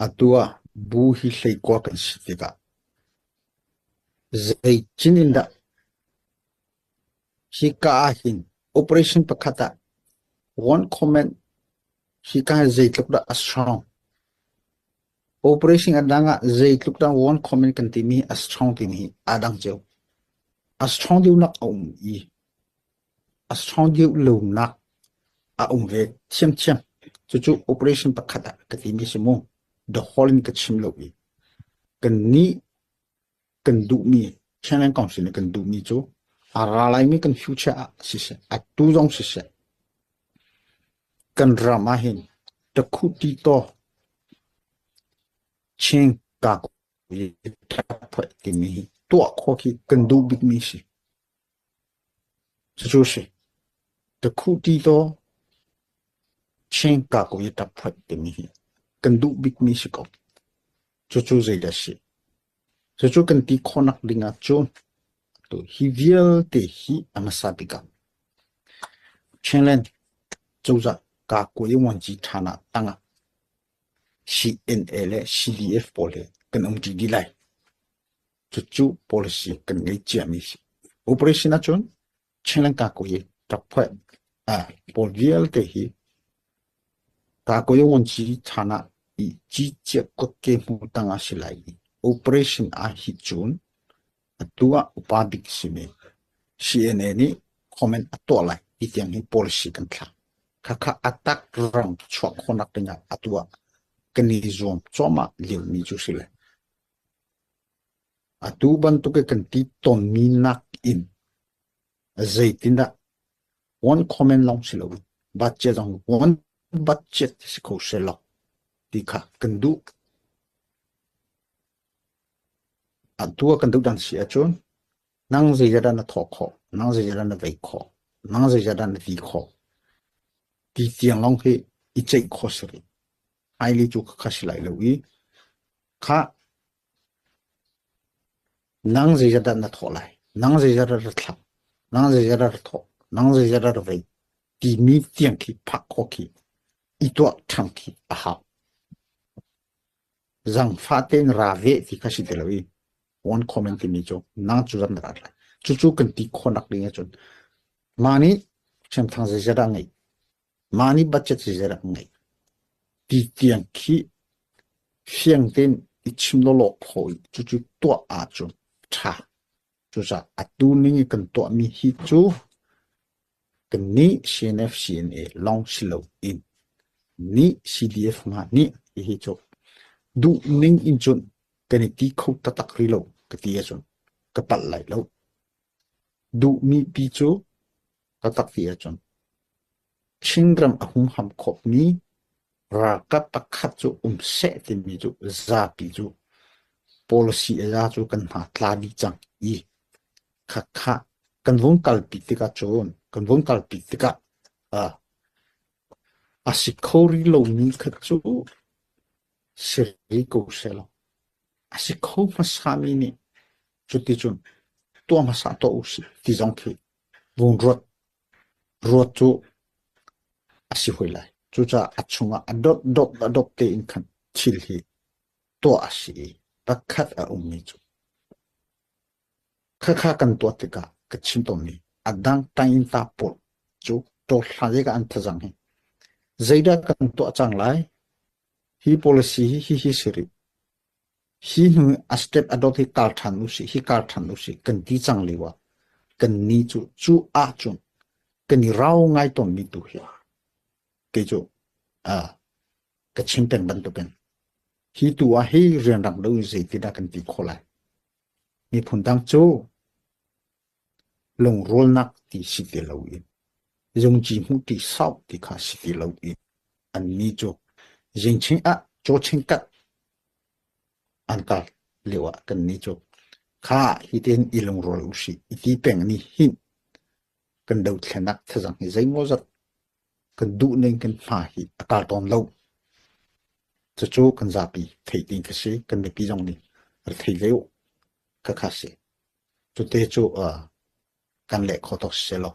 Atu ah bu hi hleikua kan si tikah zeicin in dah hika ah hin operation pakhat ah one comment hika hi zeitluk dah a strong. Operation a dang ah zeitluk dah one comment kan timi hi a strong timi hi aa dang cio. A strong deuhnak a um i a strong deuh lonak a um ve thiamthiam. Cucu operation pakhat ah ka timi si mu. The whole in ka chim lo i kan nih kan duhmi Chinland Council nih kan duhmi cu a ra laimi kan future ah siseh, atu zong siseh, kan ram ah hin takhuti taw Chin ka timi hi tuah khawh khi kan duh bikmi si. Cucu si. Takhuti taw Chin ka ko i taphuat timi hi kan duh bikmi si ko. Cucu zeidah si? Cucu kan ti khawhnak ding ah cun tu hi vialte hi a hmasa bik ah Chinland cozah kakuai vuanci ṭhan ah tangah CNA le CDF pawl he kan um ṭi dih lai. Cucu policy kan ngei ciami si. Operation ahcun Chinland kakuai ṭakphuah pawl vialte hi kakuai vuanci ṭhan ah i cicia kutke hmu tang ah si lai i operation ah hi cun atu ah upa bik simi CNA nih comment a tuah lai ti tiang hi policy kan thlah. Khakha atak ram chuah khawhnak ding ah atu ah kan i zuam cuahmah liomi cu si le. Atu bantuk i kan ti tawnmi nak in zeitindah one comment lawng si loin budget zong one budget si kho selaw ti kha kan duh. Atu ah kan duh dan si ahcun nang zeizat dah na thawh khawh, nang zeizat dah na vei khawh, nang zeizat dah na ti khawh ti tiang lawng hi i ceih khawh si rih. Hmailei cu khakha si lai lo i kha Nang zeizat dah na thawh lai? Nang zeizat dah ra thlak? Nang zeizat dah ra thawh? Nang zeizat dah ra vei? Timi tiang khi phak khawh khi i tuah ṭhan khi a hau. Zangfah tein ra ve ti kha si ti lo i one comment timi cu nang cu zan ra lai. Cucu kan ti khawhnak ding ahcun mah nih hriamthang zeizat dah ngeih? Mah nih budget zeizat dah ngeih? Ti tiang khi fiang tein i chim lawlaw khawh i cucu tuah ahcun ṭha. Cucaah atu ning i kan tuahmi hi cu kannih CNF CNA lawng si loin nih CDF hna nih hihi cu duh ning in cun kan i ti kho taktak rih lo ka ti ahcun ka palh lai lo. Duhmi pi cu taktak ti ahcun Chinram a humham khawhmi ralkap pakhat cu um seh timi cu zapi cu policy a za cu kan hna tla dih cang i khakha kan vung kalpi tikah cun kan vung kalpi tikah a si kho rih lomi kha cu si rih ko seh law a si kho hmasami nih cuticun tuah hmasa tuah u sih ti zong khi vung ruat ruat cu a si hoi lai. Cucaah a chungah a dot dot a dot tein khan thil hi tuah a si i pakhat a ummi cu khakha kan tuah tikah ka chim tawnmi a dang tainta pawl cu ṭawhhla ka an thazang hi zeidah kan tuah cang lai hi policy hi hi hi si rih Hi hnu a step a dot hi kal ṭhan usih, hi kal ṭhan usih kan ti cang lio ah kannih cu cu ahcun kan i rau ngai tawnmi tu hi kei cu uh, ka chim peng bantukin hi tu ah hi rianrang lo in zeitindah kan ti khawh lai. Miphun dang cu lungrualnak ti si ti lo in zungci hmuh ti sau ti kha si ti lo in annih cu zingching ah cawching kat an kal lio ah kannih cu kha hitin i lungrual usih i ti peng ni hin kan dothlenak thazang hi zeimawzat kan duh ning kan hma hi a kal tawn lo. Cucu kan zapi thei ding ka si, kan mipi zong nih rak thei ve u. Khakha si. Cute cu kan leh kho tok si lo.